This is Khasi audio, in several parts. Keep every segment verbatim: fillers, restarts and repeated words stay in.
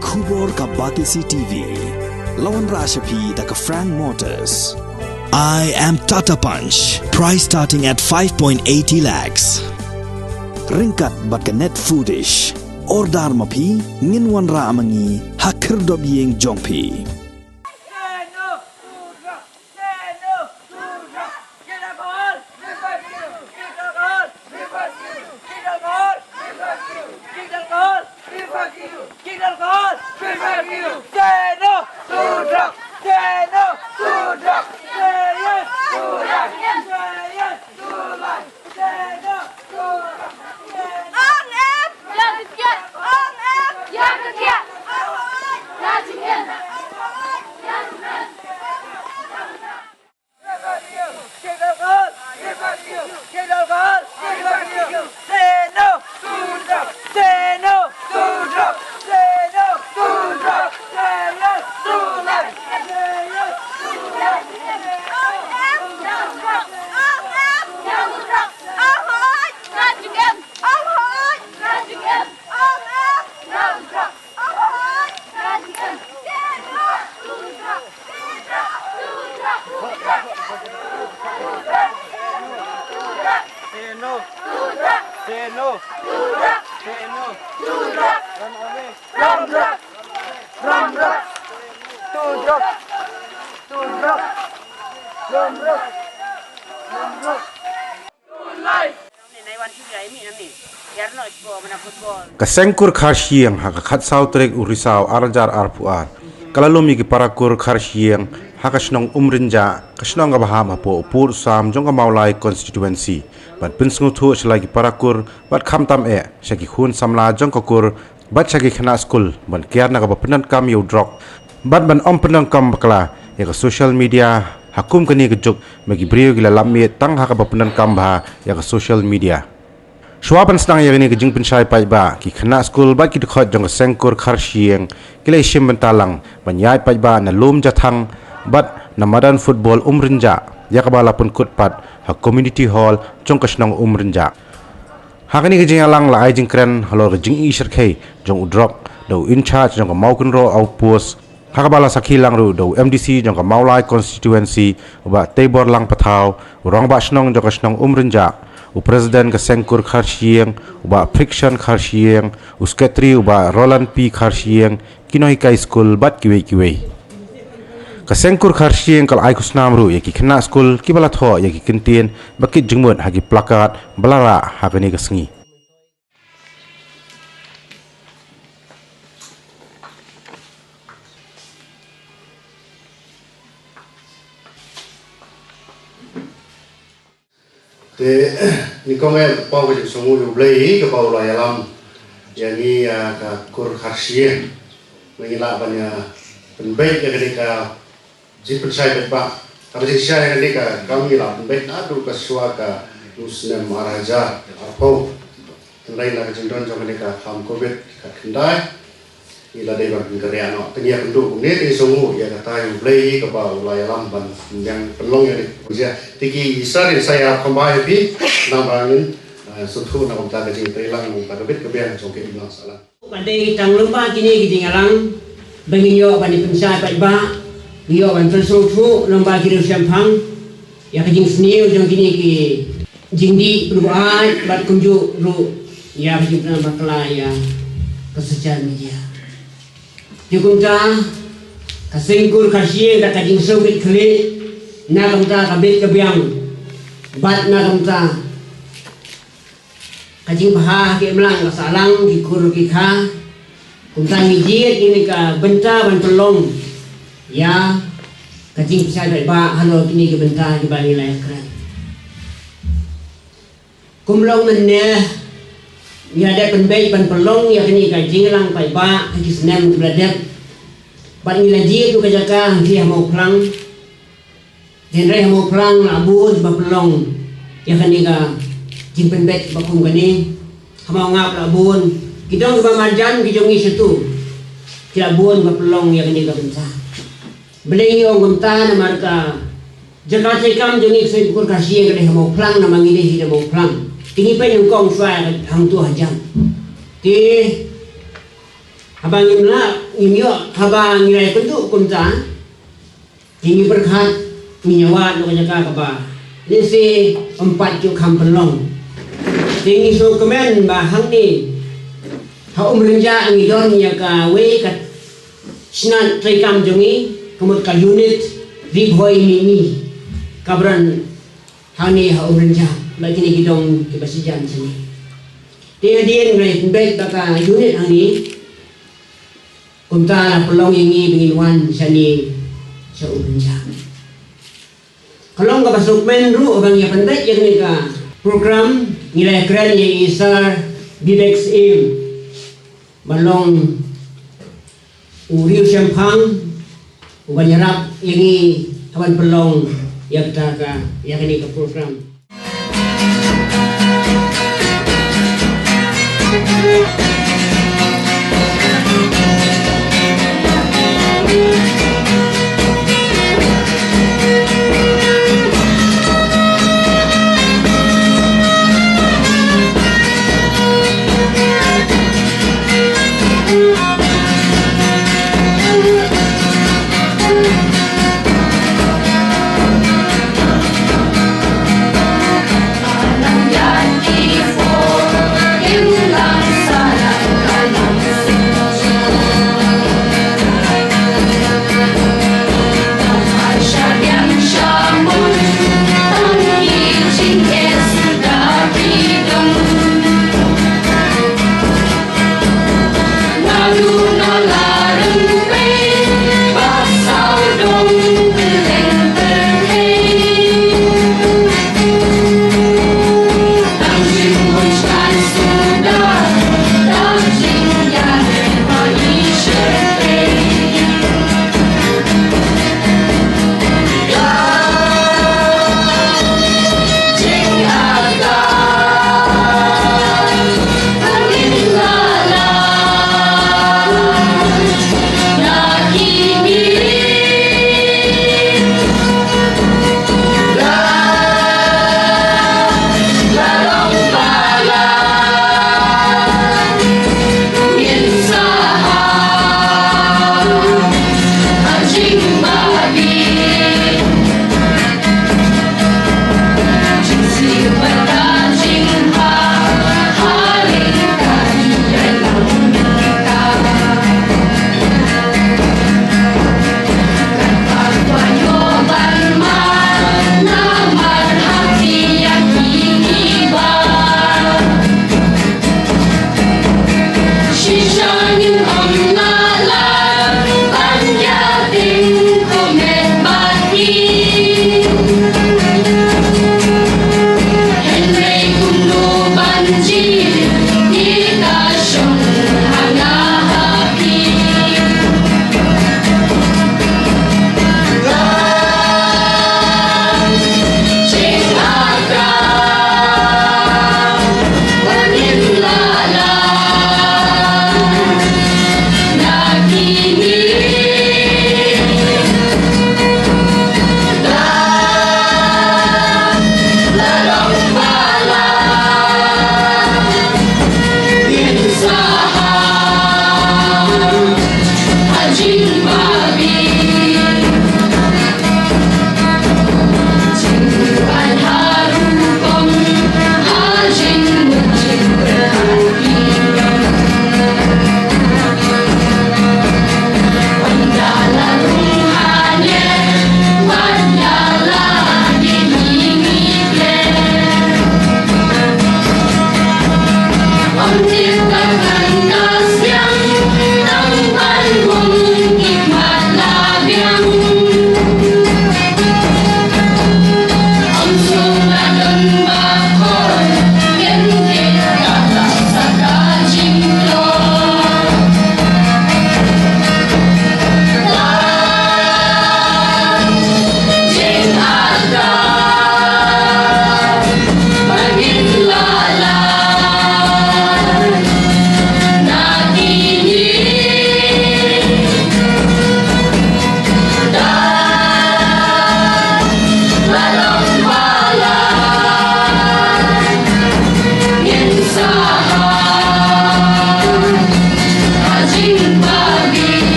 Khubor ka Batesi T V. La wanrah sha phi da ka Frank Motors. I am Tata Punch. Price starting at five point eighty lakhs. Ryngkat bad ka Net Foodish. Order ma phi, ngin wanrah ma ngi ha khyrdop ïing jong phi. Say no. Say no. Say no. Run away. From drugs. From drugs. To drugs. To drugs. From drugs. From drugs. Ka seng kur Kharshiing ha ka khatsaw tarik u Risaw ar hajar arphew ar ka la lum ïa ki para kur Kharshiing ha ka shnong Umrynjah, ka shnong kaba hap hapoh u pud u sam jong ka Mawlai constituency, ban pynsngewthuh sha la ki para kur bad khamtam eh sha ki khun samla jong ka kur bad sha ki khynnah skul ban kiar na kaba pyndonkam ïa u drok bad ban ym pyndonkam bakla ïa ka social media ha kum kane ka juk, ba ki briew ki la lap miet tang ha kaba pyndonkam bha ïa ka social media. Shuwa ban sdang ïa kane ka jingpynshai paidbah, ki khynnah skul bad ki dkhot jong ka seng kur Kharshiing ki la ïashim bynta lang ban ïaid paidbah na Lumjathang bad na madan football Umrynjah, ïa kaba la pynkut pat ha community hall jong ka shnong Umrynjah. Ha kane ka jingïalang la ai jingkren halor ka jingïashyrkhei jong u drok da u in charge jong ka Mawkynroh Outpost, ha kaba la sakhi lang ruh da u M D C jong ka Mawlai constituency, u Bah Teibor Langpathaw, u Rangbah Shnong jong ka shnong Umrynjah, u President ka seng kur Kharshiing, u Bah Friction Kharshiing, u Secretary u Bah Roland P Kharshiing, ki nonghikai skul bad kiwei kiwei. Ka seng kur Kharshiing ka la ai khusnam ruh ïa ki khynnah skul kiba la thoh ïa ki kyntien ba kit jingmut ha ki placard ba la rah ha kane ka sngi. Te nyngkong eh pynpaw ka jingsngewnguh ïa U Blei kaba u la ïalam ïa ngi, ïa ka kur Kharshiing. Ngi lah ban ïa pynbeit ïa kane ka jingpynshai paidbah. Kaba jingshai ïa kane ka kam ngi lah pynbeit naduh ka shuwa ka u snem ar hajar arphew. Hynrei na ka jingdon jong kane ka kam covid khatkhyndai, ngi la dei ban pynkyriah noh. Te ngi ïa kynduh kumne, te ngi sngewnguh ïa kata ïa U Blei kaba u la ïalam ban pynbiang pynlong ïa kane ka jia. Te ki sar, sa ïa kham bha ïa phi, nang ba ngin, eh, sngewthuh na ka bynta ka jingïatreilang, na ka bynta ka bit ka biang jong ka imlang sahlang. Ka dei tang lyngba kine ki jingïalang ba ngin ïoh ban ïa pynshai paidbah, ngin ïoh ban pynsngewthuh lyngba ki riewshemphang ïa ka jingsniew jong kine ki jingdih pynbuaid bad kumjuh ruh ïa ka jingpynbakla ïa ka social media. Te kumta ka seng kur Kharshiing da ka jingsngewbit khlieh na ka bynta ka bit ka biang bad na ka bynta ka jingbha ha ka imlang ka sahlang, ki kur ki kha. Kumta ngi jied ïa kane ka bynta ban pynlong ïa ka jingpynshai paidbah halor kine ki bynta kiba ngi la ïakren. Kum long mynne ngi la dep pynbeit ban pynlong ïa kane ka jingïalang paidbah ha ki snem kiba la dep. Bad ngi la jied ïa ka jaka hangne ha Mawphlang. Hynrei ha Mawphlang la bun ba pynlong ïa kane ka jingpynbeit ba kum kane. Ha Mawngap la bun, ki dong kiba marjan ki jong ngi shatu, ki la bun ba pynlong ïa kane ka bynta. Balei ngi ong kumta? Namar ka jaka treikam jong ngi ka seng kur Kharshiing ka dei ha Mawphlang, namar ngi dei hi na Mawphlang. Te ngi peit nyngkong shuwa hangto hajan. Te Haba ngim lah, ngim ïoh, haba ngi la ïakynduh kumta, te ngi pyrkhat, ngin ïa wad noh ka jaka kaba lehse ym pat ju kham pynlong. Te ngi sngewkmen ba hangne ha Umrynjah ngi don ïa kawei ka shnat treikam jong ngi, ka mut ka unit Ri Bhoi Mihmi, kaba don hangne ha Umrynjah, bad kine ki dong kiba sijan shane. Te hadien ngi la pynbeit ba ka unit hangne, kumta la pynlong ïa ngi ba ngin wan shane sha Umrynjah. Ka long kaba sngewkmen ruh ba ngi ïa pynbeit ïa kane ka program, ngi la ïakren ïa i Sir Vivek Syiem, ba long u riew shemphang uban ïarap ïa ngi haban pynlong ïa kata ka, ïa kane ka program.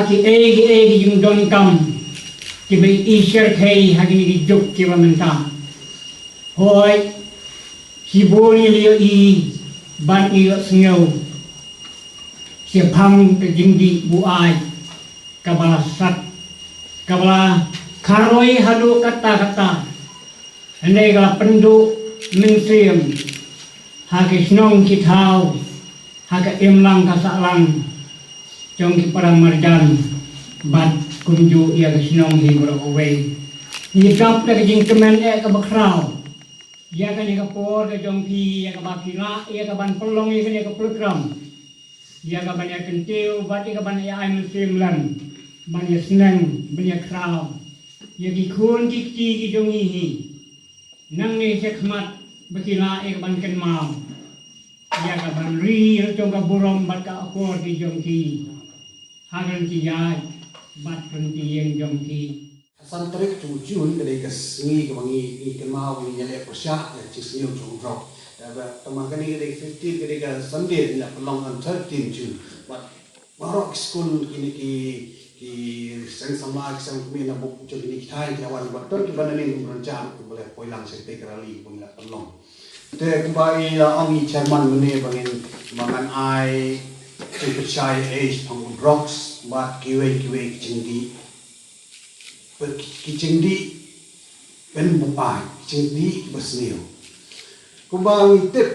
Kiei kiei ki jingdonkam kiba i shyrkhei ha kine ki juk kiba mynta. Hooid, shibun ngi la ïohi bad ngi la sngew shaphang ka jingdih buaid kaba la sat, kaba la kharoi haduh katta katta. Hynrei ka la pynduh mynsiem ha ki shnong ki thaw, ha ka imlang ka sahlang jong ki para marjan bad kumjuh ïa ka shnong hi baroh kawei. Ngi dap da ka jingkmen eh kaba khraw ïa kane ka por ka jong phi, ïa kaba phi lah ïa ka ban pynlong ïa kane ka program, ïa ka ban ïa kyntiew bad ïa ka ban ïa ai mynsiem lem, ban ïa sneng, ban ïa khraw ïa ki khun ki kti ki jong ngi hi. Nangne shakhmat ba ki lah ïa ka ban kynmaw ïa ka ban ri ïa la jong ka burom bad ka akor ki jong ki ha ka rynti ïaid bad ka rynti ïeng jong ki. San tarik jong u Jun ka dei ka sngi kaba ngi, ngi kynmaw, ngi ïaleh pyrshah ïa ka jingsniew jong u drok. Te ba, tang ba kane ka dei fifteen, ka dei ka Sunday, ngi la pynlong on thirteen June. Bad baroh ki skul, kine ki, ki seng samla, ki seng kmie na bup jong kine ki thaiñ ki la wan, bad don kiba na ning kumrynjah kiba la poi lang sha katei ka rally ba ngi la pynlong. Te kumba i la ong i chairman mynne ba ngin, ba ngan ai jingpynshai ei shaphang u drugs bad kiwei kiwei ki jingdih, ki jingdih pynbuaid, ki jingdih kiba sniew. Kumba ngi tip,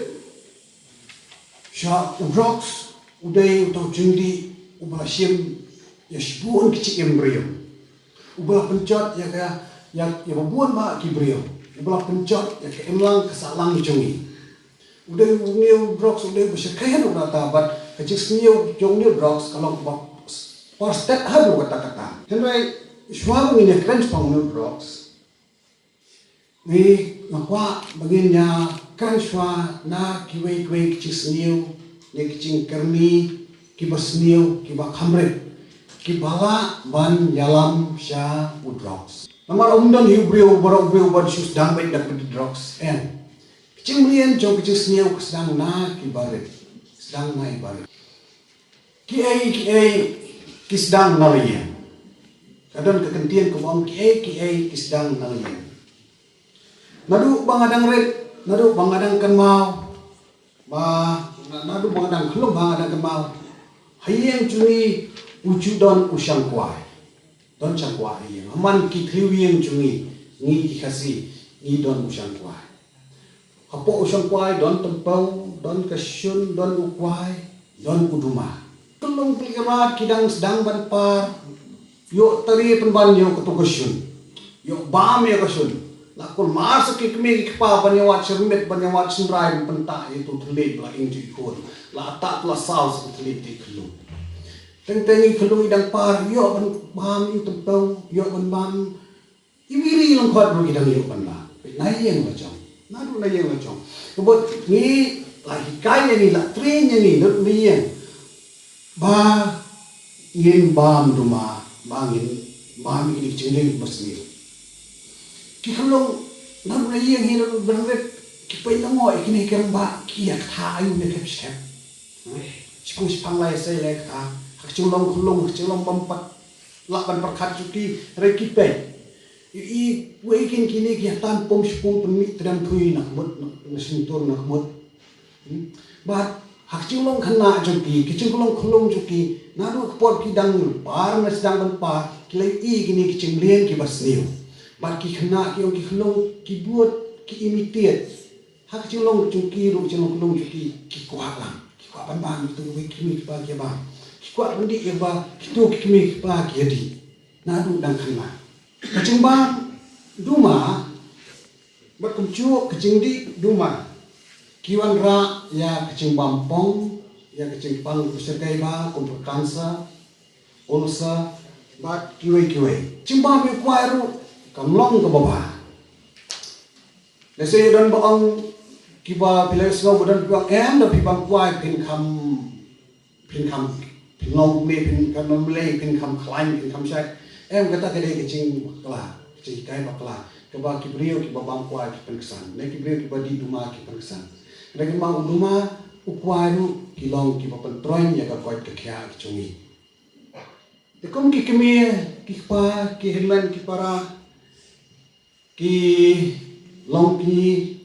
sha u drugs u dei uta u jingdih uba la shim ïa shibun ki jingim briew, uba la pynjot ïa ka, ïa, ïa ba bun ba ki briew, uba la pynjot ïa ka imlang ka sahlang jong ngi. U dei une u drugs u dei uba shyrkhei haduh katta, bad ka jingsniew jong une u drugs ka long ba par stet haduh katta katta. Hynrei shuwa ba ngin ïa kren shaphang une u drugs, ngi, nga kwah ba ngin ïa kren shuwa na kiwei kiwei ki jingsniew ne ki jingkyrni kiba sniew, kiba kham rit, kiba lah ban ïalam sha u drugs. Namar ym don hi u briew, baroh u briew ban shu sdang beit da ki drugs, em. Ki jingmlien jong ki jingsniew ki sdang na kiba rit, sdang na kiba rit. Kiei kiei ki sdang na la ïing. Ka don ka kyntien kaba ong kiei kiei ki sdang na la ïing. Naduh ba nga dang rit, naduh ba nga dang kynmaw, ba, naduh ba nga dang khyllung ba nga dang kynmaw, ha ïing jong ngi u ju don u shangkwai. Don shangkwai ha ïing. Ha man ki thliew ïing jong ngi, ngi ki Khasi, ngi don u shangkwai. Hapoh u shangkwai don tympew, don ka shun, don u kwai, don u duma. Khyllung pli ka mat ki dang sdang ban par. Ïoh tari pynban ïoh kato ka shun. Ïoh bam ïa ka shun. La kulmar sa ki kmie ki kpa ban ïa wad shyrmit, ban ïa wad shynrai, ban pyntah ïa uto u thylliej ba la ing jong ki khun. La attack la saw sa u thylliej te khyllung. Teng teng i khyllung i dang par, ïoh ban bam i tympew, ïoh ban bam. Iwei i lyngkhot ruh ki dang ïoh ban bam. Peit na ïing la jong. Naduh na ïing la jong. Ka bud ngi la hikai ïa ngi, la train ïa ngi naduh na ïing ba ngin bam duma, ba ngin bam ïa kine ki jingrwai ba sniew. Ki khyllung naduh na ïing hi naduh ban rit, ki peit na ngo ïa kine ki rangbah ki ïa ktah aïu ne khep shi khep. Shipang shipang la ïa sei la ïa ktah. Ha ka jinglong khyllung, ha ka jinglong bam pat lah ban pyrkhat jong ki, hynrei ki peit. Ïohi wei kin kine ki ïa tan pum shi pum pynmih tdem thui na khmut, na, na shyntur na khmut. Hmm? Bad ha ka jinglong khynnah jong ki, ka jinglong khyllung jong ki, naduh ka por ki dang par ne sdang ban par, ki la ïohi kine ki jingmlien kiba sniew. Bad ki khynnah ki ong ki khyllung, ki bud, ki imitate. Ha ka jinglong jong ki ruh, jinglong khyllung jong ki, ki kwah lang. Ki kwah ban bam ïa kito kiwei ki kmie ki kpa ki ïa bam. Ki kwah ban dih ïa kaba kito ki kmie ki kpa ki ïa dih. Naduh dang khynnah. Ka jingbam duma bad kumjuh ka jingdih duma ki wanrah ïa ka jingbam pong, ïa ka jingpang kaba shyrkhei bha kum ka cancer, ulcer bad kiwei kiwei. Jingbam ïa u kwai ruh kam long kaba bha. Lehse ïa don ba ong kiba phi la sngew ba don kiba ong em da phi bam kwai phin kham, phin kham, phin long kumne, phin kham long mlei, phin kham khlaiñ, phin kham shait. Em, kata ka dei ka jingbakla, ka jinghikai bakla kaba ki briew kiba bam kwai ki pynksan, ne ki briew kiba dih duma ki pynksan. Hynrei kumba u duma u kwai ruh ki long kiba pyntroiñ ïa ka koit ka khiah ki jong ngi. Te kum ki kmie, ki kpa, ki hynmen, ki para, ki longkmie,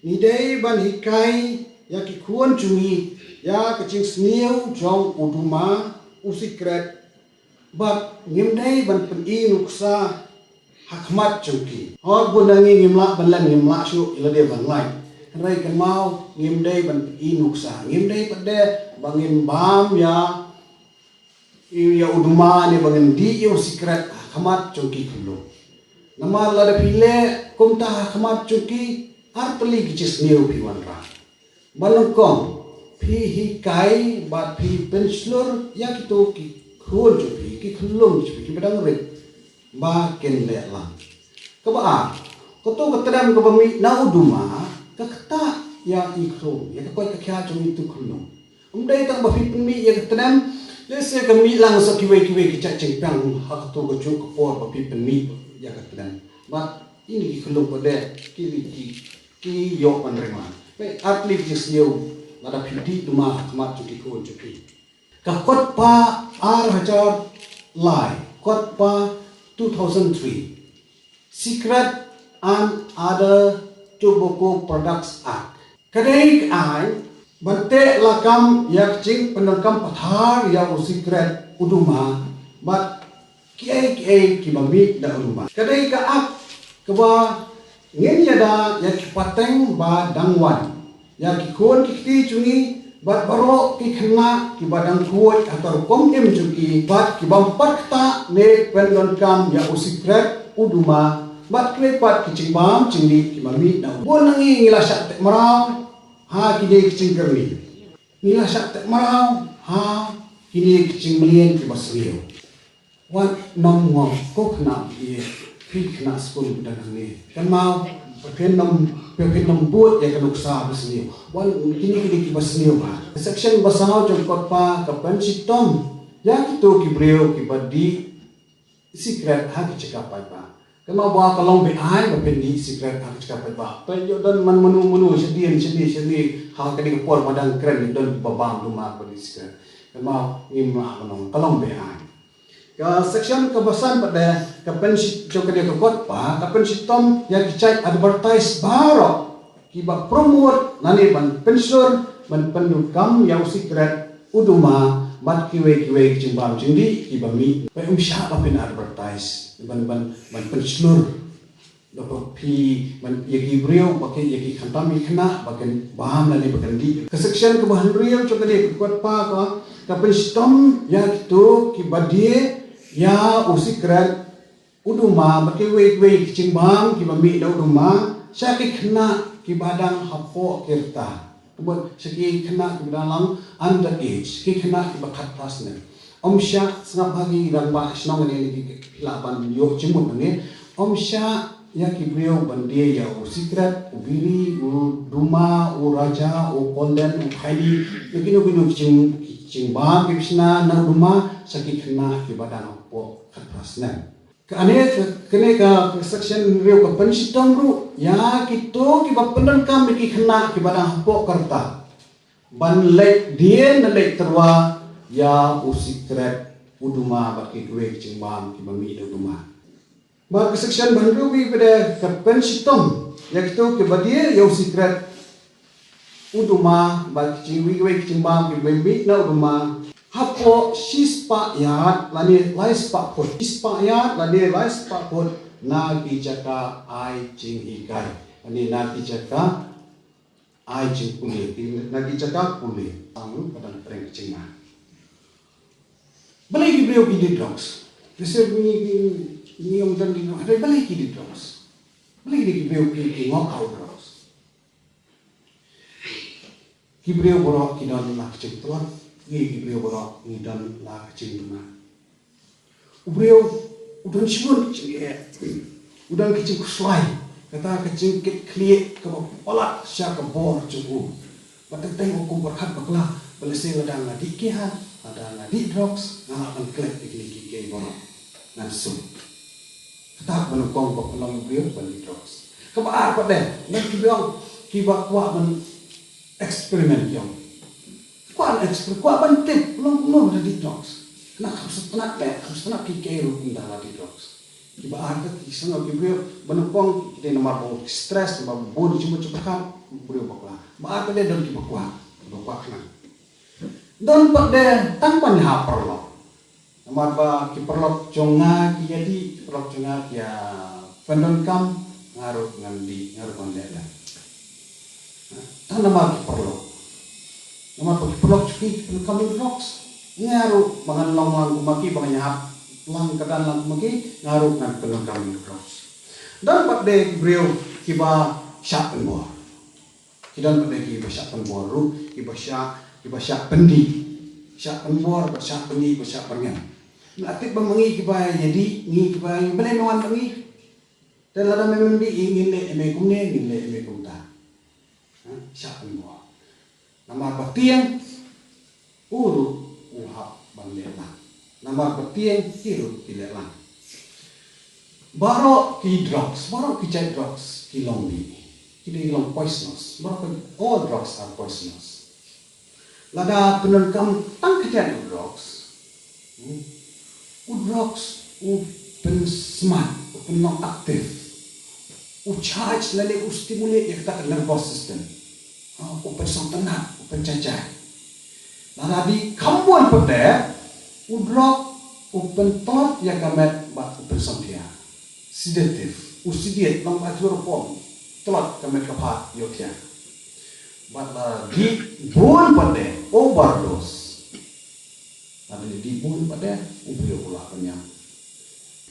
ngi dei ban hikai ïa ki khun jong ngi ïa ka jingsniew jong u duma, u sikret, bad ngim dei ban pyni nuksa ha khmat jong ki. Hooid, bun na ngi ngim lah ban len, ngim lah shuh ïa lade ban lait. Hynrei kynmaw, ngim dei ban pyni nuksa, ngim dei pat de ba ngin bam ïa ïa u duma ne ba ngin dih ïa u sikret ha khmat jong ki khyllung. Namar lada phi leh kumta ha khmat jong ki, ar tylli ki jingsniew phi wanrah. Ba nyngkong, phi hikai bad phi pynshlur ïa kito ki khun jong phi, ki khyllung jong phi kiba dang rit, ba kin leh lang. Kaba ar, kato ka tnat kaba mih na u duma ka ktah ïa i khyllung, ïa ka koit ka khiah jong itu khyllung. Ym dei tang ba phi pynmih ïa ka tnat, lehse ka mih lang sa kiwei kiwei ki jait jingpang ha kato kajuh ka por ba phi pynmih ïa ka tnat. Bad ine ki khyllung pat de ki, ki, ki ïoh ban ring lang. Peit, ar tylli ki jingsniew lada phi dih duma ha khmat jong ki khun jong phi. Ka KOTPA ar hajar lai, KOTPA two thousand three, Cigarette and Other Tobacco Products Act. Ka dei ka aiñ ban teh lakam ïa ka jingpyndonkam pathar ïa u sikret, u duma, bad kiei kiei kiba mih da u duma. Ka dei ka Act kaba ngin ïada ïa ki pateng ba dang wan ïa ki khun ki kti jong ngi bad baroh ki khynnah kiba dang khuid ha ka rukom im jong ki bad kibym pat ktah ne pyndonkam ïa u sikret, u duma, bad kiwei pat ki jingbam jingdih kiba mih na u. Bun na ngi ngi la shah teh mraw ha kine ki jingkyrni. Ngi la shah teh mraw ha kine ki jingmlien kiba sniew. Wat nym ngop, ko khynnah ba ïeit, phi khynnah skul ba dang hangne. Kynmaw, ba phin nym, ba phin nym bud ïa ka nuksa ba sniew. Wat kine kine kiba sniew bha. Section ba saw jong ka KOTPA ka pynshitom ïa kito ki briew kiba dih sikret ha ki jaka paidbah. Kynmaw ba ka long beaiñ ba phin dih sikret ha ki jaka paidbah. Peit, ïoh don man mano mano shadien shadien shadien ha kane ka por ba dang kren, don kiba bam duma ba dih sikret. Kynmaw, ngim lah ban ong, ka long beaiñ. Ka section kaba san pat de ka pynshi-, jong kane ka KOTPA ka pynshitom ïa ki jait advertise baroh kiba promote lane ban pynshlur, ban pyndonkam ïa u sikret, u duma, bad kiwei kiwei ki jingbam jingdih kiba mih. Peit, ym shah ba phin advertise, ban, ban, ban pynshlur. Lada phi ban ïa ki briew ba ki, ïa ki khamtam ïa ki khynnah ba kin bam lane ba kin dih. Ka section kaba hynriew jong kane ka KOTPA ka, ka pynshitom ïa kito kiba die ïa u sikret, u duma, bad kiwei kiwei ki jingbam kiba mih da u duma sha ki khynnah kiba dang hapoh ki rta. Ka mut sha ki khynnah kiba dang long under age, ki khynnah kiba khatphra snem. Ym shah, sngap ha ki rangbah shnong ne, ne ki, ki lah ban ïoh jingmut ne. Ym shah ïa ki briew ban die ïa u sikret, u biri, u duma, u raja, u konden, u khaini, ïa kino kino ki jing, ki jingbam kiba shna na u duma sha ki khynnah kiba dang hapoh khatphra snem. Kane ka, kane ka section hynriew ka pynshitom ruh ïa kito kiba pyndonkam ïa ki khynnah kiba dang hapoh ka rta ban leit die ne leit tyrwa ïa u sikret, u duma, bad kiwei ki jingbam kiba mih da u duma. Bad ka section ba hynriewphew pat de ka pynshitom ïa kito kiba die ïa u sikret, u duma, bad kiwei kiwei ki jingbam kiba mih na u duma hapoh shispah yard lane laispah phut, shispah yard lane laispah phut na ki jaka ai jinghikai lane na ki jaka ai jingpule, na ki jaka pule. Tang ka dang pyrshang ka jingma. Balei ki briew ki die drugs? Lehse ngi, ngi, ngi ong don die drugs. Hynrei balei ki die drugs? Balei ki briew ki, ki ngop ha u drugs? Ki briew baroh ki don la ka jingtlot, ngi ki briew baroh ngi don la ka jingduna. U briew u don shibun ki jingeh, u don ki jingkhuslai, kata ka jingkitkhlieh kaba palat sha ka bor jong u. Ba teng teng u kum pyrkhat bakla, ba lehse lada nga dih ki ha, lada nga dih drugs, nga lah ban klet ïa kine kiei kiei baroh. Ngan suk. Kata kaba nyngkong ba pynlong u briew ban dih drugs. Kaba ar pat de, don ki briew kiba kwah ban experiment ïa u. Kwah ban exper-, kwah ban tip, long long da dih drugs. Na kam sngewtynnat, kam sngewtynnat ki kei ruh kumta la dih drugs. Kiba ar ka ki sngewtynnat ki briew ba nyngkong ki dei namar ba stress, namar ba bun jingmut jingpyrkhat, briew bakla. Ba ar ka dei don kiba kwah, kiba kwah khnang. Don pat de tang ban ha paralok. Namar ba ki paralok jong nga ki ïa dih, ki paralok jong nga ki ïa pyndonkam, nga ruh ngan dih, nga ruh ngan leh leh. Tang namar ki paralok. Namar ba ki paralok jong ki ki pyndonkam ïa drugs. Nga ruh ba ngan long lang kum ma ki, ba ngan ïahap lang kyrdan lang kum ma ki, nga ruh ngan pyndonkam ïa drugs. Don pat de ki briew kiba shah pynbor. Ki don pat de kiba shah pynbor ruh, kiba shah, kiba shah pyndih. Shah pynbor, ba shah pyndih, ba shah pynngem. Nga tip ba ma ngi kiba ïa dih, ngi kiba ïa balei ma wan ma ngi. Te lada me mem dih, ngin leh ïa me kumne, ngin leh ïa me kumta. Ha, shah pynbor. Namar ba tieng, u ruh u hap ban leh lang. Namar ba tieng ki ruh ki leh lang. Baroh ki drugs, baroh ki jait drugs ki long dih. Ki dei ki long poisonous. Baroh ki, all drugs are poisonous. Lada pyndonkam tang ka jait u drugs. Hmm. U drugs u pynsmat, u pynlong active. U charge lane u stimulate ïa kata ka nervous system. Ah, u pynsngewtynnat, u pynjajai. Lada dih kham bun pat de, u drug u pyntlot ïa ka met bad u pynsaphriang. Sedative, u sedate, long ba jur pom, tlot ka met ka phad ïohthiah. Bad lada dih bun pat de, overdose. Lada dih bun pat de, u briew u lah ban ïap.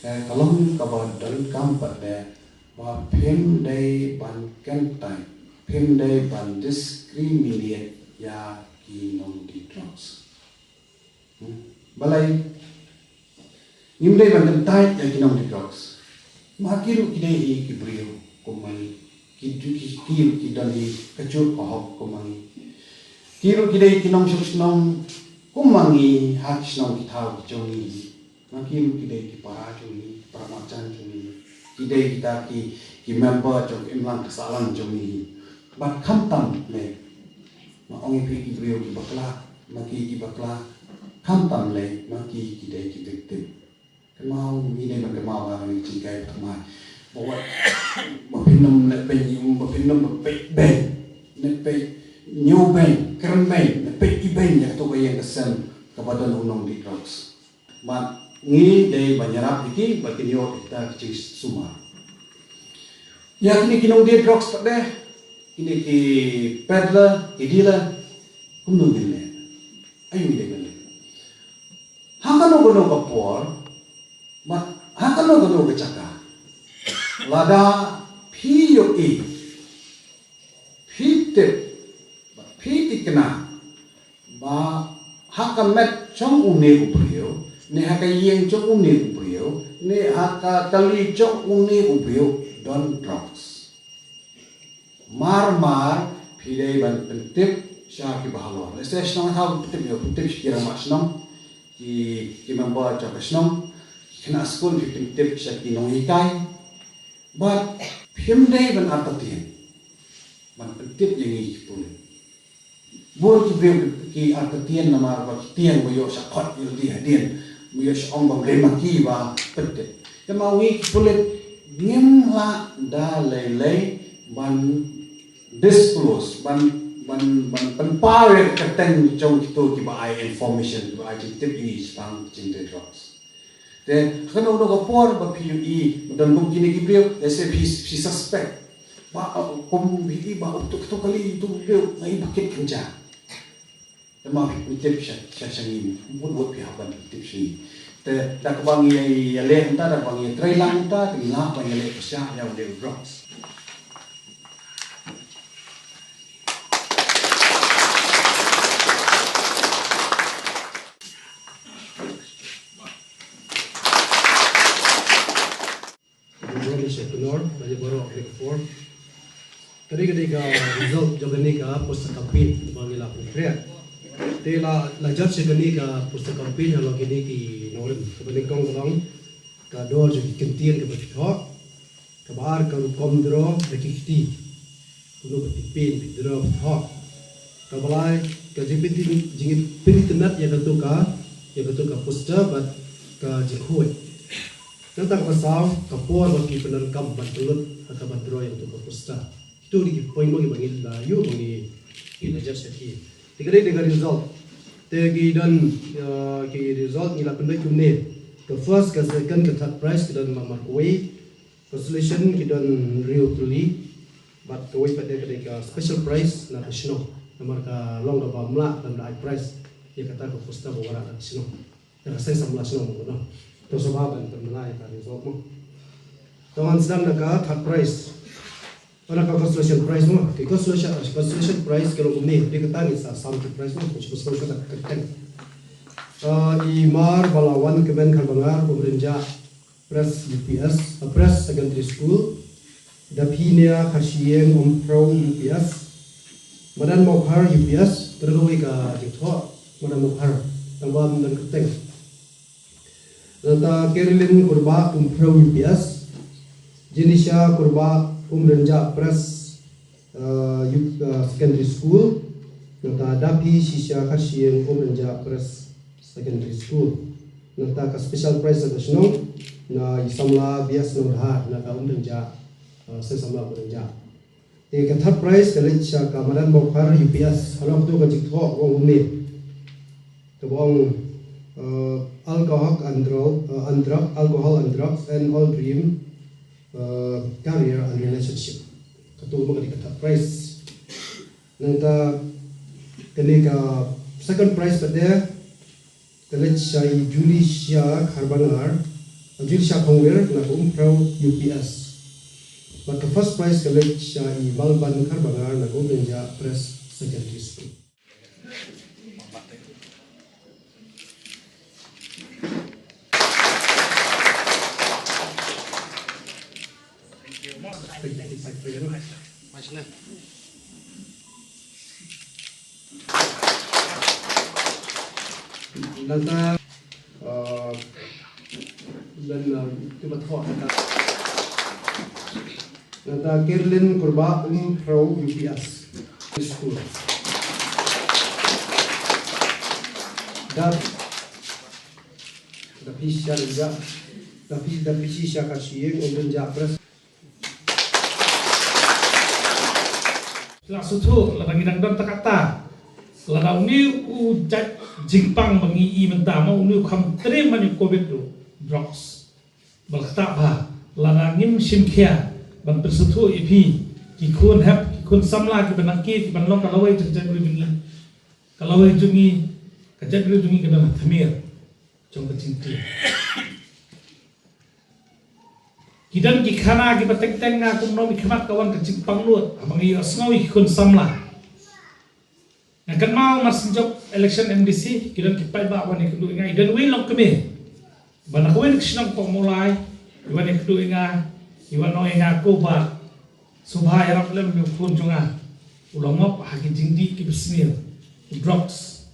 Ka long kaba donkam pat de, ba phim dei ban kyntait, phim dei ban discriminate ïa ki nongdih drugs. Hmm. Balei? Ngim dei ban kyntait ïa ki nongdih drugs. Ma ki ruh ki dei hi ki briew kum ma ngi. Ki, ki, ki ruh ki don hi ka juk ka hok kum ma ngi. Ki ruh ki dei ki nongshong shnong kum ma ngi ha ki shnong ki thaw ki jong ngi. Ma ki ruh ki dei ki para jong ngi, para marjan jong ngi. Ki dei kita ki, ki member jong ka imlang ka sahlang jong ngi. Bad khamtam lei. Ma ong ïa phi ki briew ki bakla, ma ki ki bakla. Khamtam lei, ma ki ki dei ki victim. Kynmaw, ngi dei ban kynmaw ka jingkai ba thymmai. Ba wat, ba phin ym leh beiñ, ba phin ym leh beiñ. Leh beiñ, ñiew beiñ, kren beiñ, leh beiñ i beiñ, ïa kato ka ïing ka sem, kaba don u nongdih drugs. Bad ngi dei ban ïarap ïa ki, ba kin ïoh ïa kita ki jingsumar. Ïa kine ki nongdih drugs pat de, kine ki peddler, ki dealer, kumno ngin leh? Aïu ngi dei ban leh? Ha kano kano ka por, bad ha kano kano ka jaka. Lada phi ïohi, phi tip, bad phi tikna, ba ha ka met jong une u briew, ne ha ka ïing jong une u briew, ne ha ka kali jong une u briew, don drugs. Mar mar, phi dei ban pyntip sha kiba halor. Lehse shnong thaw pyntip ïa, pyntip sha ki rangbah shnong, ki, ki member jong ka shnong, ki khynnah skul phi pyntip sha ki nonghikai. Bad phim dei ban artatien ban pyntip ïa ngi ki pulit. Bun ki briew ki artatien namar ba ki tieng ba ïoh sha khot ïa lade hadien, ba ïoh sha ong ba ym dei ma ki ba pyntip. Te ma ngi ki pulit ngim lah da lei lei ban disclose, ban, ban, ban pynpaw ïa ka kyrteng jong kito kiba ai information, kiba ai jingtip ïa ngi shaphang jingdih drugs. Te ha kano kano ka por ba phi ïohi ba don kum kine ki briew, lehse phi, phi suspect. Ba, uh, kum phi ïohi ba uto, uto kali, uto briew nga ïohi ba kit kynja. Te ma phi pyntip sha, sha, sha ngi, mut mut phi hap ban pyntip sha ngi. Te da kaba ngi ïaleh mynta, da kaba ngi ïatreilang mynta, te ngi lah ban ïaleh pyrshah ïa u dei u drugs. Good morning sha phi baroh, lane baroh ha kane ka por. Kane ka dei ka result jong kane ka poster campaign ba ngi la pyntrei. Te la, la judge ïa kane ka poster campaign halor kine ki nongrim. Kaba nyngkong ka long ka dor jong ki kyntien kaba phi thoh. Kaba ar ka rukom draw da ki kti. Kumno ba phi pyn, phi draw, phi thoh. Kaba lai ka jingpyn, jingpynitynnad ïa kato ka ïa katu ka poster bad ka jingkhuid. Nangta kaba saw, ka por ba ki pyndonkam ban pynlut ha kaba draw ïa katu ka poster. Kitu ki dei ki point mo kiba ngi la ïoh ba ngi pynadjust ïa ki. Te ka dei ka result. Te ki don, uh, ki result ngi la pynbeit kumne. Ka first, ka second, ka third prize ki don markawei. Consolation ki don hynriew tylli. Bad kawei pat ka dei ka special prize na ka shnong. Namar ka long kaba mlak ban da ai prize ïa kata ka poster ba wanrah na ka shnong. Ïa ka seng samla shnong mo, no. To sngewbha ban pynbna ïa ka result mo. To ngan sdang na ka third prize. Ïa ka consolation prize mo. Ka consolation, consolation prize ka long kumne. Dei kata ngi sa sam ki prize mo. Ka consolation ka kyrteng. Uh, i Mar Balawan Kmen Kharbangar, Umrynjah Pres U P S, uh, Pres Secondary School. Daphnia Khashiyeng Umphrew U P S. Madan Mawkhar U P S, tyrkhong ka jingthoh Madan Mawkhar, tang ba ym don kyrteng. Nangta Caroline Kurbah Umphrew U P S, Jenisha Kurbah Umrynjah Pres, uh, U-, uh, Secondary School. Nangta Daphi Shisha Khashiyeng Umrynjah Pres Secondary School. Nangta ka special prize na ka shnong na i samla Bias Nongdhar na ka Umrynjah, uh, seng samla Umrynjah. Te ka third prize ka leit sha ka Madan Mawkhar U P S. Halor katu ka jingthoh ka ong kumne. Kaba ong, uh, alcohol and drug, uh, and drug, alcohol and drugs and all dream, uh, career and relationship. Katu ka dei ka third prize. Nangta kane ka second prize pat de ka leit sha i Julisha Kharbangar, Julisha Khongwir na ka Umphrew U P S. Bad ka first prize ka leit sha i Malban Kharbangar na ka Umrynjah Pres Secondary School. Nangta, uh, dan, uh, kiba thoh nangta. Nangta Caroline Kurbah Umphrew U P S School. Da, Daphi Shisha Rynjah, Daphi, Daphi Shisha Khashiyeng Umrynjah Pres. La suthu, lada ngi dang don tang kata. Lada une u jait jingpang ba ngi i mynta, ma une u kham trei man u covid ruh, drugs. Bad kata ba, lada ngim shim khia ban pynsuthu ïa phi, ki khun hep, ki khun samla, ki ban nangkiew, ki ban long ka lawei jong ka jaitbynriew jong ngi. Ka lawei jong ngi, ka jaitbynriew jong ngi ka don ha tmier jong ka jingkiew. Ki don ki khana kiba teng teng, nga kumno mynkhmat ka wan ka jingpangnud haba ngi ïohsngew ïa ki khun samla. Nga kynmaw mar shu jop election M D C, ki don ki paidbah wan ïakynduh ïa nga, i don uwei u longkmie ba na kawei ka shnong hapoh Mawlai, i wan ïakynduh ïa nga, i wan ong ïa nga, ko bah, sngewbha ïarap lem ïa u khun jong nga, u la ngop ha ki jingdih kiba sniew, u drugs.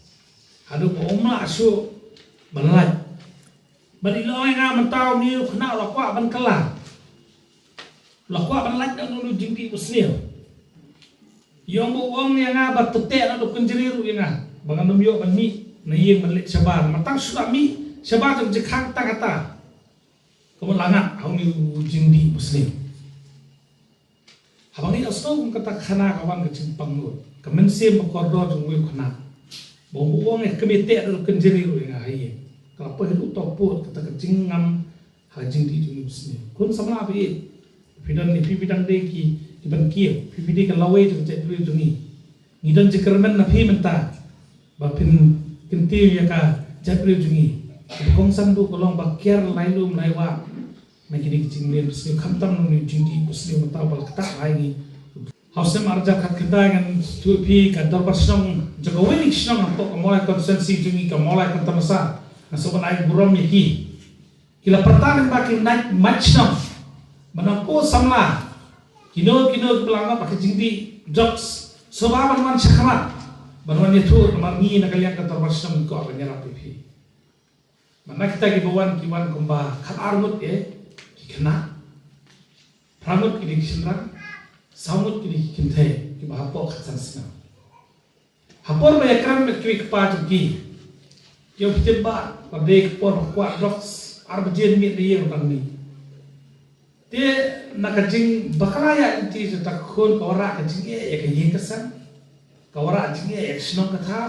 Haduh ba um lah shuh ban lait. Bad i la ong ïa nga mynta une u khynnah u la kwah ban kylla. U la kwah ban lait na une u jingdih ba sniew. I ong ba u ong ïa nga ba to teh na dap kynjri ruh ïa nga ba ngan ym ïoh ban mih na ïing ban leit shabar. Mynta shu la mih shabar jong jingkhang tang kata. Ka mut la ngat ha une u jingdih ba sniew. Haba ngi ïohsngew kum kata ka khana ka wan ka jingpangnud, ka mynsiem ba kordor jong uwei u khynnah. Ba u ong ïa ka kmie teh da kynjri ruh ïa nga ha ïing. Ka la poi haduh to pud kata ka jingngam ha ka jingdih jong ngi ba sniew. Khun samla ba ïeit, phi don ne phi, phi dang dei ki, ki ban kiew, phi, phi dei ka lawei jong ka jaitbynriew jong ngi. Ngi don jingkyrmen na phi mynta ba phin kyntiew ïa ka jaitbynriew jong ngi. Kaba kongsan duh ka long ba kiar lai lum lai wah na kine ki jingmlien ba sniew, khamtam na une u jingdih ba sniew mynta ba la ktah lai ngi. Ha u snem arhajar khatkhyndai ngan sngewthuh ïa phi ka dorbar shnong jong kawei ka shnong hapoh ka Mawlai constituency jong ngi, ka Mawlai Kyntamasa, nga sngewbha ban ai burom ïa ki. Ki la pyrta lyngba ki naid mait shnong ba nang ko samla, kino kino kiba la ngop ha ka jingdih drugs, sngewbha ban wan shakhmat ban wan ïathuh, namar ngi na ka liang ka dorbar shnong ngi kwah ban ïarap ïa phi. Mynta kita kiba wan, ki wan kumba khatar ngut eh ki khynnah, phra ngut ki dei ki shynrang, saw ngut ki dei ki kynthei kiba hapoh khatsan snem. Ha por ba ïakren bad kiwei ki kpa jong ki, Ïoh phi tip ba, ba dei ka por ba kwah drugs, ar baje miet na ïing tang ni. Te na ka jingbakla ïa lynti jong ta ka khun ka wanrah ka jingeh ïa ka ïing ka sem, ka wanrah jingeh ïa ka shnong ka thaw,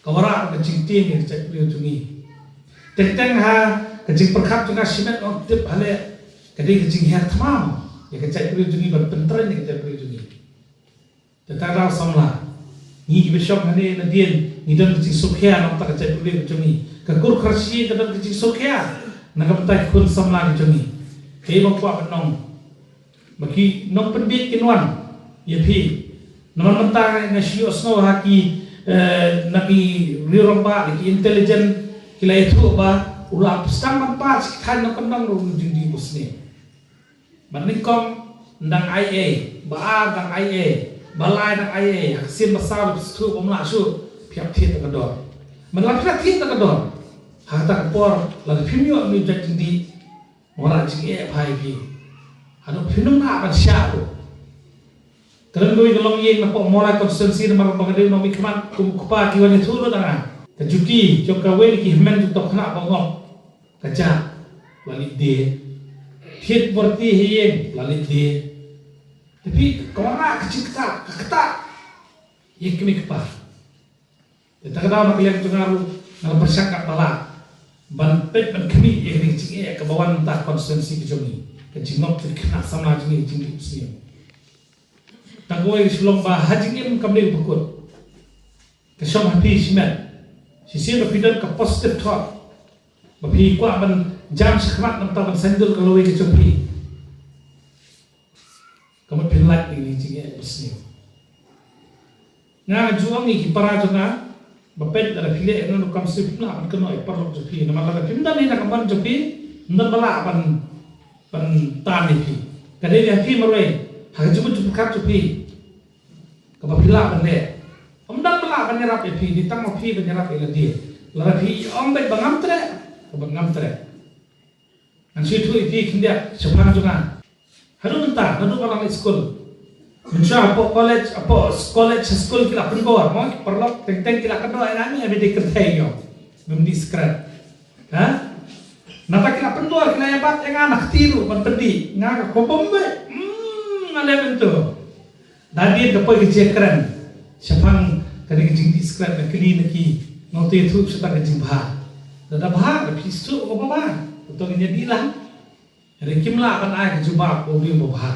ka wanrah ka jingtieng ïa ka jaitbynriew jong ngi. Teng teng ha ka jingpyrkhat jong nga shimet ong tip hale ka dei ka jinghiar thma ïa ka jaitbynriew jong ngi ban pyntrein ïa ka jaitbynriew jong ngi. Te ta daw samla. Ngi kiba shong hangne nadien ngi don ka jingsngewkhia na ka bynta ka jaitbynriew ka jong ngi. Ka kur Khasi ka don ka jingsngewkhia na ka bynta ki khun samla ka jong ngi. Kaei ba kwah ban ong ba ki nongpynbiej kin wan ïa phi. Namar mynta nga shu ïohsngew ha ki, eh, na ki riew rangbah, na ki intelligence ki la ïathuh ba u la sdang ban pass ki thaiñ na kyndong ruh jingdih business. Ba nyngkong dang ai ei, ba ar dang ai ei, ba lai dang ai ei, ha ka sien ba saw ba sdang ba mlah shuh, phi hap thied da ka dor. Man la phi la thied da ka dor, ha kata ka por lada phim ïoh ïa u jait jingdih, wanrah jingeh bha ïa phi. Haduh phin ym lah ban shah ruh. Ka don kawei ka longïing na poh Mawlai constituency namar ba ka dei u nongmihkhmat kum u kpa ki wan ïathuh lut ïa nga. Ka juti jong kawei na ki hynmen jong u khynnah ba ngop ka jah la leit die. Thied bor ti ha ïing la leit die. Te phi ka wanrah ka jingktah, ka ktah ïa ki kmie ki kpa. Te ta ka daw na ka liang jong nga ruh nga la pyrshang katba lah ban peit ban khmih ïa kane ka jingeh kaba wan mynta ha constituency ka jong ngi, ka jingngop jong ki khynnah samla jong ngi, ka jingdih sniew. Tang kawei ka shu long ba ha jingim kam dei ba kut. Ka shong ha phi shimet. Shisien ba phi don ka positive thought, ba phi kwah ban jam shakhmat na ka bynta ban saiñdur ka lawei ka jong phi. Ka mut phin lait ïa kane ka jingeh ba sniew. Nga nga ju ong ïa ki para jong nga ba peit lada phi leh ïa kano kano ka kam sniew phim lah ban kynnoh ïa ki paralok jong phi, namar lada phim don hi na ka mon jong phi, ym don ba lah ban, ban tan ïa phi. Ka dei ïa phi marwei, ha ka jingmut jingpyrkhat jong phi, kaba phi lah ban leh. Ym don ba lah ban ïarap ïa phi, dei tang ma phi ban ïarap ïa lade. Lada phi ong beit ba ngam treh, ka ban ngam treh. Ngan shu ïathuh ïa phi khyndiat shaphang jong nga. Haduh mynta, naduh ba nga leit skul, mynshuwa hapoh college, hapoh college, ha skul ki la pynbor, mo, ki paralok teng teng ki la kynnoh ïa nga, mei, mei dei kynthei, ïoh, mem dih skret. Ha? Nangta ki la pynbor, ki la ïabat ïa nga na kti ruh ban pyndih. Nga ka kobom beit. Hmm, nga leh mynta. Hadien ka poi ka jingkren shaphang kane ka jingdih skret, nga kylli na ki, nga ong to ïathuh shaphang ka jingbha. Lada bha, da phi shu ong ba bha, to ngin ïa dih lang. Hynrei kim lah ban ai ka jubab ba u dei uba bha.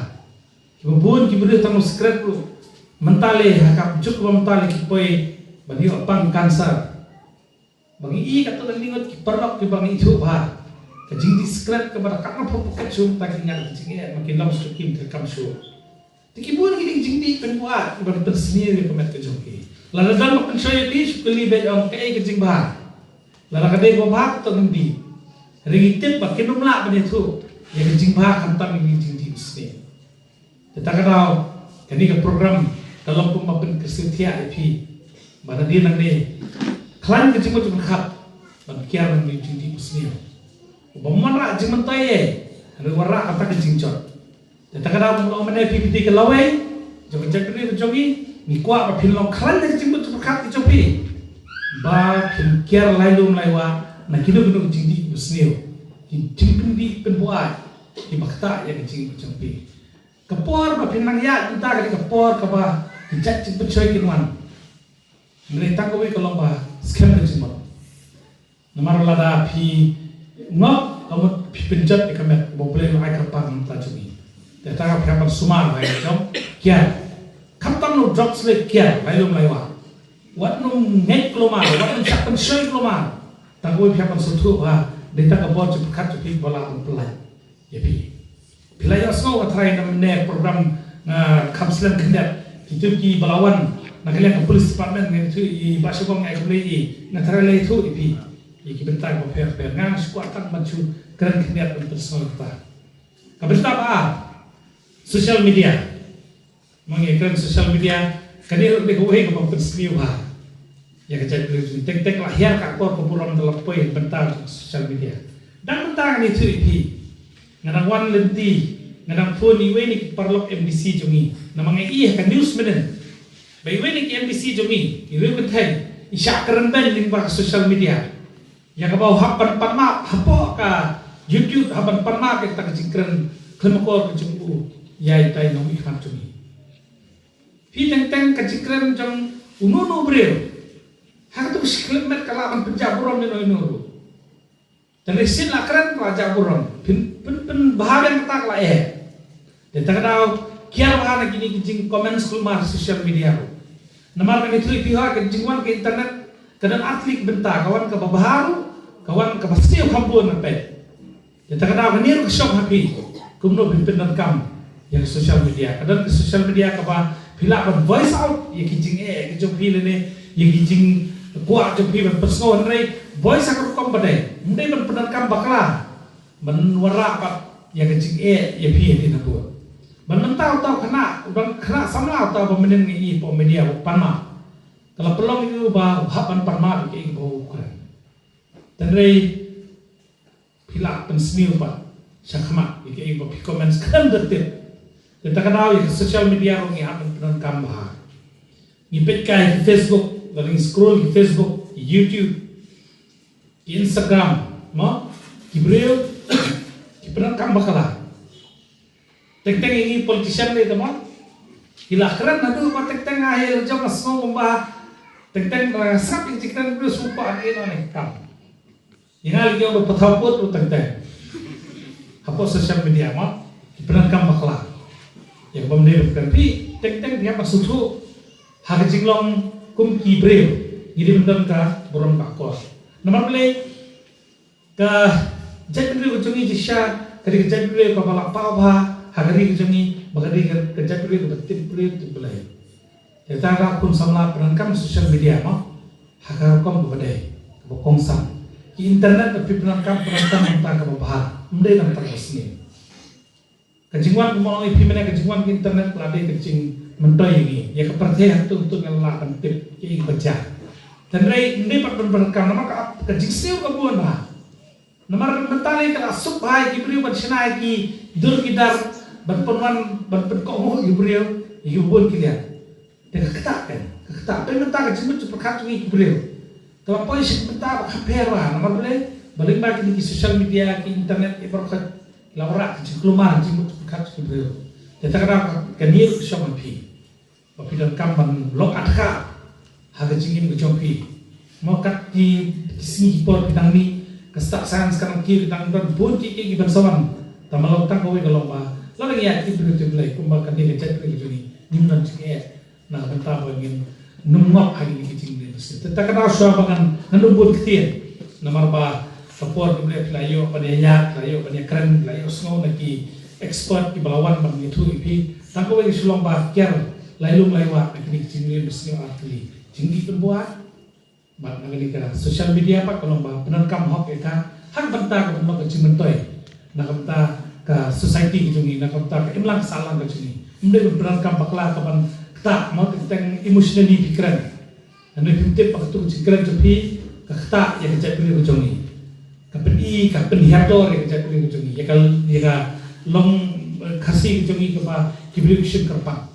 Kiba bun ki briew tang u skret ruh mynta lei, ha ka juk ba mynta lei ki poi ban ïoh pang cancer. Ba ngi i katto katne ngut ki paralok kiba ngi ithuh bha, ka jingdih skret kaba da kat na phuh pocket shuh mynta ki ngat ka jingeh, ma ki long shuh kim treikam shuh. Te ki bun ki dei ki jingdih pynbuaid kiba pynsniew ïa ka met ka jong ki. Lada don ba pynshoi ïa phi, shu kylli beit, ong kaei ka jingbha. Lada ka dei ba bha, to ngin dih. Hynrei ngi tip ba kin ym lah ban ïathuh ïa ka jingbha khamtam ïa ki jingdih sniew. Te ta ka daw kane ka program ka long kum ba pynkyrsiew thiah ïa phi ba nadien nangne khlaiñ ka jingmut jingpyrkhat ban kiar ban ïa ki jingdih sniew. Uba mon rah jingmyntoi ïa, hynrei wanrah kata ka jingjot. Te ta ka daw, kum ong mynne, phi phi dei ka lawei jong ka jaitbynriew ka jong ngi. Ngi kwah ba phin long khlaiñ na ka jingmut jingpyrkhat ka jong phi, ba phin kiar lai lum lai wah na kino kino ki jingdih basniew, ki jingpyndih pynbuaid kiba ktah ïa ka jingim ka jong phi. Ka por ba phin nang ïaid mynta ka dei ka por kaba ki jait jingpynshoi kin wan. Hynrei tang kawei ka long ba skhem ka jingmut. Namar lada phi ngop, ka mut phi pynjot ïa ka met ba U Blei u la ai kyrpang na ka bynta jong ngi. Te ta ka phi hap ban sumar ba ïa jong kiar. Khamtam na u drugs lei, kiar lai lum lai wah. Wat nym ngeit kulmar, wat nym shah pynshoi kulmar. Tang kawei phi hap ban sngewthuh ba dei tang ka bor jingpyrkhat jong phi ba la ban pynlait ïa phi. Phi la ïohsngew nga tharai na mynne program nga kham slem khyndiat, kito kiba la wan na ka liang ka police department, nga ïathuh ïa i Bah Shabong, nga ai khublei ïa i, nga tharai la ïathuh ïa phi ïa ki bynta kiba pher pher. Nga shu kwah tang ban shu kren khyndiat ban pynsngew kata. Ka bynta ba ar, social media. Ma ngi kren social media, kane ruh dei kawei kaba pynsniew bha ïa ka jaitbynriew jong ngi. Teng teng la hiar ka akor ka burom da la poi bynta social media. Dang mynta ngan ïathuh ïa phi. Nga dang wan lynti, nga dang phone ïa iwei na ki paralok M D C jong ngi. Namar nga ïohi ha ka news mynnin ba iwei na ki M D C jong ngi, i riew kynthei, i shah kren beiñ lyngba ka social media. Ïa kaba u hap ban pan map hapoh ka YouTube, hap ban pan map ïa kata ka jingkren khlem akor ka jong u ïa itai nongmihkhmat jong ngi. Phi teng teng ka jingkren jong uno uno u briew ha katu ka shi khyllipmat ka lah ban pynjah burom ïano ïano ruh. Tang shisien la kren ka la jah burom. Pyn, pyn, pynbha biang kata ka la eh. Te ta ka daw kiar bha na kine ki jingcomment sha social media ruh. Namar kane three P ha ka jingwan ka internet ka don artylli ki bynta, ka wan kaba bha ruh, ka wan kaba sniew kham bun na peit. Te ta ka daw kane ruh ka shong ha phi kumno phin pyndonkam ïa ka social media. Ka don ka social media kaba phi lah ban voice out ïa ki jingeh ki jong phi lane ïa ki jingkwah jong phi ban pynsngew, hynrei voice ha ka rukom ba dei. Ym dei ban pyndonkam bakla ban wanrah pat ïa ka jingeh ïa phi hadien habud. Ban mynta uta u khynnah, u dang khynnah samla uta ba mynnin ngi i hapoh media u pan map. Ka la pynlong ïa u ba u hap ban pan map ïa kaei kaba u kren. Hynrei phi lah pynsniew pat shakhmat ïa kaei ba phi comment khlem da tip. Te ta ka daw ïa ka social media ruh ngi hap ban pyndonkam bha. Ngi peit kai ki Facebook, lada ngi scroll ki Facebook, ki YouTube, ki Instagram, mo, ki briew ki pyndonkam bakla. Teng teng ïa ngi politician lei te mo, ki la kren naduh ba teng teng, ah, ïa jong nga sngew kumba teng teng, ah, sngap ïa ki jingkren briew sngewbha ïa ngi ne kam. Ïa nga lei ki ong ba pathaw put ruh teng teng hapoh social media mo ki pyndonkam bakla. Ïa kaba ym dei ruh kan phi teng teng phi hap ban sngewthuh ha ka jinglong kum ki briew. Ngi dei ban don ka burom ka akor. Namar balei? Ka jaitbynriew ka jong ngi shisha ka dei ka jaitbynriew kaba la paw bha ha ka ri ka jong ngi, ba ka dei ka, ka jaitbynriew kaba tip briew tip Blei. Te ta ka khun samla pyndonkam social media mo ha ka rukom kaba dei, kaba kongsan. Ki internet ba phi pyndonkam, pyndonkam na ka bynta kaba bha, ym dei na ka bynta kaba sniew. Ka jingwan, kumba ong ïa phi mynne, ka jingwan ka internet ka la dei ka jingmyntoi ïa ngi, ïa ka pyrthei, hato, hato ngi la lah ban tip ïa kiei kiba jia. Hynrei ym dei pat ban pyndonkam namar ka, ka jingsniew ka bun bha. Namar mynta lei ka la suk bha ïa ki briew ban shna ïa ki dur ki dar ban pynwan, ban pynkohnguh ïa ki briew ïa kiba bun ki liang. Te ka ktah, kan, ka ktah. Peit mynta ka jingmut jingpyrkhat jong ngi ki briew ka la poi sha ka bynta ba khapher bha. Namar balei? Ba lyngba kine ki social media, ki internet, ki baroh ka la wanrah ka jingkulmar jingmut jingpyrkhat jong ki briew. Te ta ka daw kane ruh ka shong ha phi ba phi donkam ban long adkha ha ka jingim ka jong phi. Mo, kat ki, ki sngi ki por ki dang mih, ka stad science ka dang kiew, ki dang don bun kiei kiei kiban sa wan. Tangba long tang kawei ka long ba lada ngi ïaid tip briew tip Blei kumba kane ka jaitbynriew ka jong ngi, ngim don jingeh na ka bynta ba ngin nym ngop ha kine ki jingmynsiem. Te ta ka daw shuwa ba ngan, ngan ym bun ktien. Namar ba ka por ki briew phi la ïoh ban ïaid, phi la ïoh ban ïakren, phi la ïoh sngew na ki expert kiba la wan ban ïathuh ïa phi. Tang kawei ka shu long ba kiar lai lum lai wah na kine ki jingmynsiem artylli. Jingdih pynbuaid. Bad na kane ka social media pat ka long ba pyndonkam hok ïa ka ha ka bynta ka ban long ka jingmyntoi na ka bynta ka society ka jong ngi, na ka bynta ka imlang sahlang ka jong ngi. Ym dei ban pyndonkam bakla ka ban ktah, mo, teng teng emotionally phi kren. Hynrei phim tip ba katto ka jingkren jong phi ka ktah ïa ka jaitbynriew ka jong ngi, ka pyni, ka pynhiar dor ïa ka jaitbynriew ka jong ngi, ïa ka, ïa ka long, eh, Khasi ka jong ngi kaba ki briew ki shim kyrpang.